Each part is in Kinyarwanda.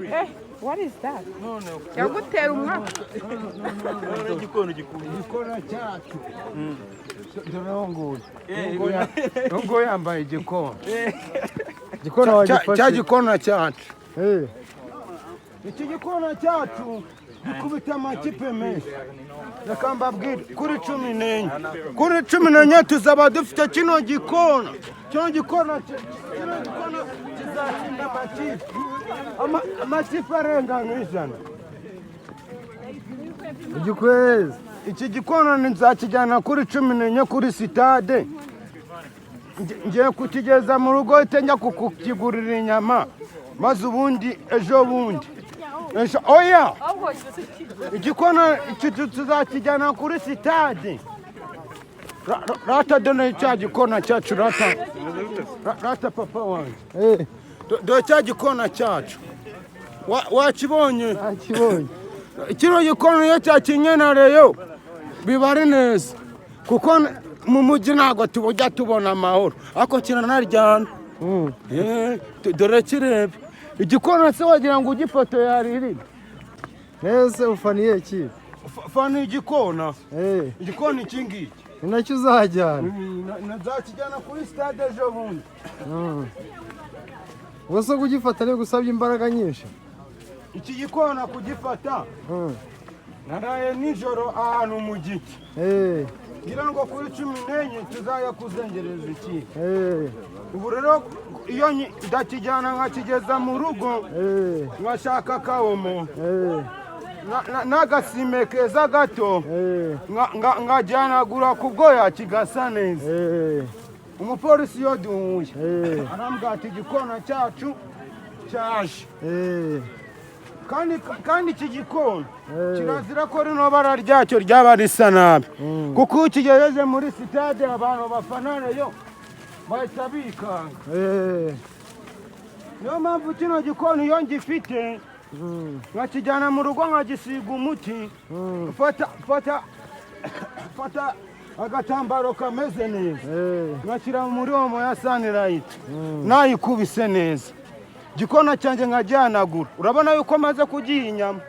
Eh, what is that? Yagutera umwaka. Igikona gikunda. Igikona cyacu, dore uwo nguyu. Uwo nguyu yambaye igikona. Igikona Cya wagifashe? gikona cyacu. Iki gikona cyacu gikubita amakipe menshi. Reka mbabwire, kuri 14, kuri 14 tuzaba dufite kino gikona. Kino gikona kizatsinda amakipe, amakipe arenga nk'100. Igikwezi. Iki gikona nzakijyana kuri 14 kuri sitade. Ngiye kukigeza mu rugo, ihite njya kukigurira inyama, maze ubundi ejo bundi, ejo, oya, igikona iki tuzakijyana kuri sitade. Rata, dore cya gikona cyacu, rata. Rata, papa wanjye. Dore cya gikona cyacu. Wakibonye? Nakibonye. Kino gikona iyo cyakinye na Rayon biba ari neza, kuko mu mujyi ntabwo tujya tubona amahoro, ariko kiranaryana. Dore kirebe igikona se, wagira ngo ugifoto yaririra. Ese ufaniye kipe? Fana igikona. Igikona iki ngiki. Ni nacyo uzajyana? Nzakijyana kuri stade ejo bundi. Ubwo se kugifata ari gusabye imbaraga nyinshi? Iki gikona kugifata, naraye nijoro ahantu mu giti ngira ngo kuri 14 tuzajya kuzengereza ikipe. Ubu rero iyo ndakijyana nkakigeza mu rugo, nkashaka kawomo n'agasime keza gato, nkajyanagura ku bwoya kigasa neza. Umupolisi iyo duhuye arambwira ati: "Igikona cyacu cyaje." Kandi iki gikona kirazira ko rino bara ryacyo ryaba risa nabi, kuko iyo ukigejeje muri sitade abantu bafana Rayon bahita bikanga. Niyo mpamvu kino gikona iyo ngifite, nkakijyana mu rugo, nkagisiga umuti, fata agatambaro kameze neza, nkashyira muri omo ya Sunlight, nayikubise neza, gikona cyanjye nkajyanagura. Urabona yuko maze kugiha inyama.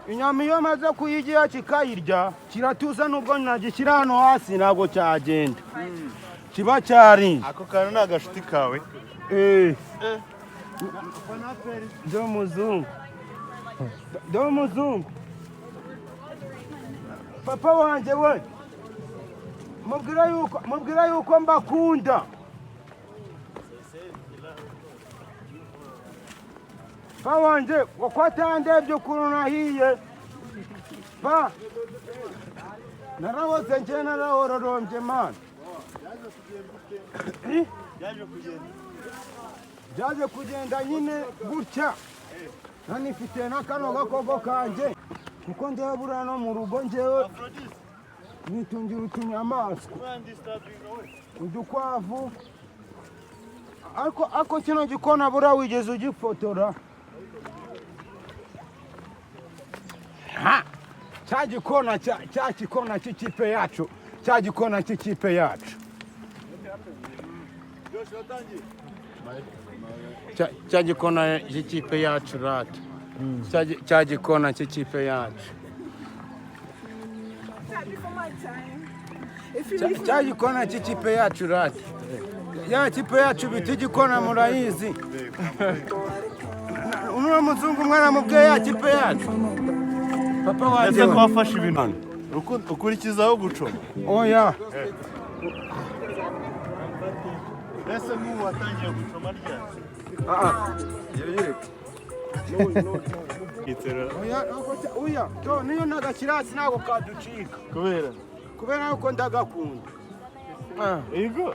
Inyama iyo maze kuyigiha kikayirya kiratuza, nubwo nagishyira hano hasi ntabwo cyagenda, kiba cyariye. Ako kantu ni agashuti kawe? Eh. Ndi umuzungu, ndi umuzungu. Papa wanjye we, mubwira yuko mbakunda. Papa wanjye, ko atandebye ukuntu nahiye? Pa, narahoze njye, narahororombye, man. Eh? Byaje kugenda nyine gutya, nanifite na kano gakoko kanjye, kuko njyewe buriya no mu rugo njyewe nitungira utunyamaswa, udukwavu. Ariko kino gikona buriya wigeze ugifotora? Ha! Cya gikona, cya gikona cy'ikipe yacu, cya gikona cy'ikipe yacu. Cya gikona cy'ikipe yacu, rata. Cya gikona cy'ikipe yacu. Before my time. If you Cya gikona cy'ikipe yacu, rata. Ya kipe yacu bita igikona, murayizi. Uno muzungu mwaramubwiye ya kipe yacu, papa wanjye? Ese ko wafashe ibintu ukurikizaho gucoma? Oya. Ese nk'ubu watangiye gucoma ryari? Oya, oya, to niyo nagashyira hasi ntabwo kaducika. Kubera? Kubera yuko ndagakunda. Yego.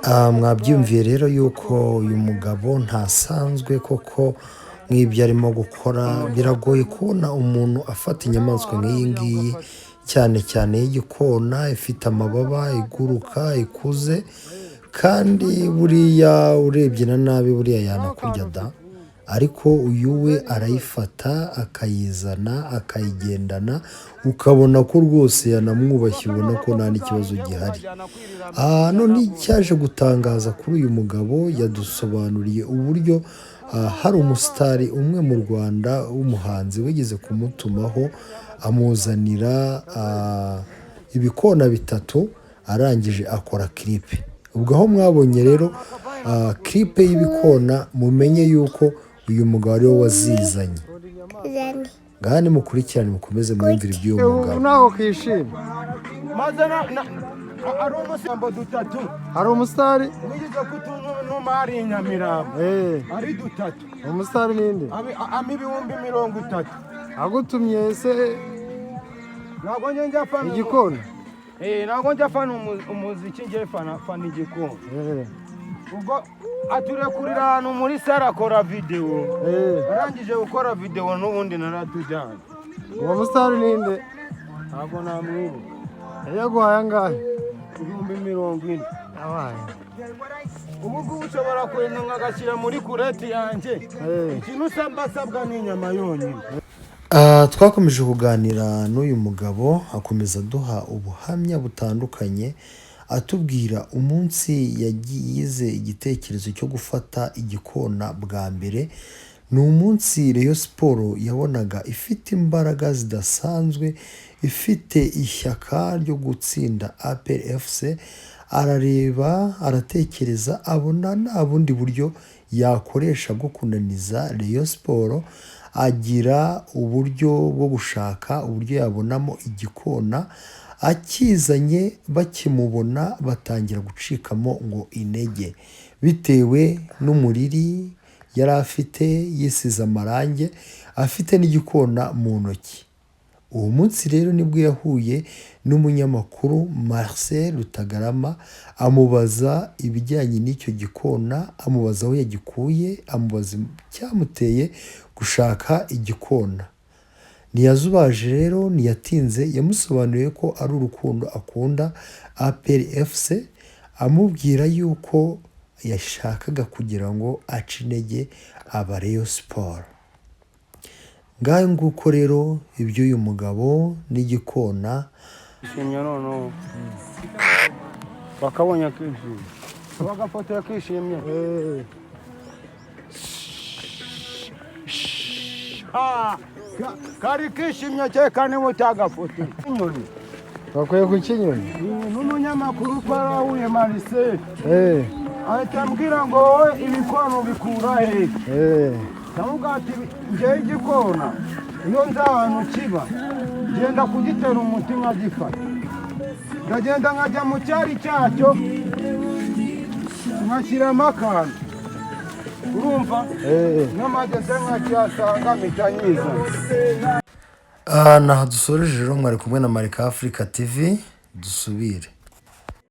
Ah, mwabyumviye rero yuko uyu mugabo ntasanzwe koko nk'ibyo arimo gukora. Biragoye kubona umuntu afata inyamaswa nk'iyi ngiyi, cyane cyane y'igikona ifite amababa, iguruka, ikuze, kandi buriya urebye na nabi buriya yanakurya da. Ariko uyu we arayifata akayizana akayigendana, ukabona ko rwose yanamwubashye, ubona ko nta n'ikibazo gihari. None icyaje gutangaza kuri uyu mugabo, yadusobanuriye uburyo hari umusitari umwe mu Rwanda w'umuhanzi wigeze kumutumaho, amuzanira ibikona bitatu, arangije akora clip. Ubwo aho mwabonye rero clip y'ibikona, mumenye yuko uyu mugabo ariwe wazizanye. Ngaha nimukurikirane, mukomeze mwumvire iby'uyu Ubu mugabo. Ntaho kishima. Maze ari umusambo dutatu. Hari umusitari. Wigeze kutunuma hari i Nyamirambo. Ari dutatu. Umusitari ninde? Ama 30,000. Agutumye se? Ntabwo njya fana. Igikona? Eh, ntabwo njya fana umuziki, njye fana igikona. Ubwo aturekurira ahantu muri sare, akora videwo. Arangije gukora videwo, n'ubundi naratujyanye. Uwo musitari ninde? Ntabwo namwibuka. Yaguhaye angahe? 40,000. Abaye. Ubu ngubu ushobora kwenda nkagashyira muri kureti yanjye. Ikintu usabwa asabwa ni inyama yonyine. Twakomeje kuganira n'uyu mugabo, akomeza aduha ubuhamya butandukanye, atubwira umunsi yagize igitekerezo cyo gufata igikona bwa mbere. Ni umunsi Rayon Sports yabonaga ifite imbaraga zidasanzwe, ifite ishyaka ryo gutsinda APR FC. Arareba, aratekereza, abona nta bundi buryo yakoresha bwo kunaniza Rayon Sports, agira uburyo bwo gushaka uburyo yabonamo igikona. Akizanye, bakimubona batangira gucikamo ngo intege, bitewe n'umuriri yari afite, yisize amarangi, afite n'igikona mu ntoki. Uwo munsi rero nibwo yahuye n'umunyamakuru Marcel Rutagarama, amubaza ibijyanye n'icyo gikona, amubaza aho yagikuye, amubaza icyamuteye gushaka igikona. Ntiyazubaje rero, ntiyatinze, yamusobanuriye ko ari urukundo akunda APR FC, amubwira yuko yashakaga kugira ngo ace intege aba Rayon Sports. Ngaho nguko rero iby'uyu mugabo n'igikona. Ishimye noneho, bakabonye akishimye, bagafotoye akishimye. Ah, kari kishimye cyeka niba utagafotoye inyoni. Bakwiye ku kinyoni. N'umunyamakuru twarahuye, Marcel, ahita ambwira ngo: "Wowe ibikona ubikura hehe?" Ndamubwira ati: "Njyewe igikona iyo nzi ahantu kiba, ngenda kugitera umuti nkagifata, ndagenda nkajya mu cyari cyacyo, nkashyiramo akantu, urumva, n'amageze nkakihasanga, mpita nyizana." Aha naha dusoreje rero. Mwari kumwe na Marika Africa TV, dusubire.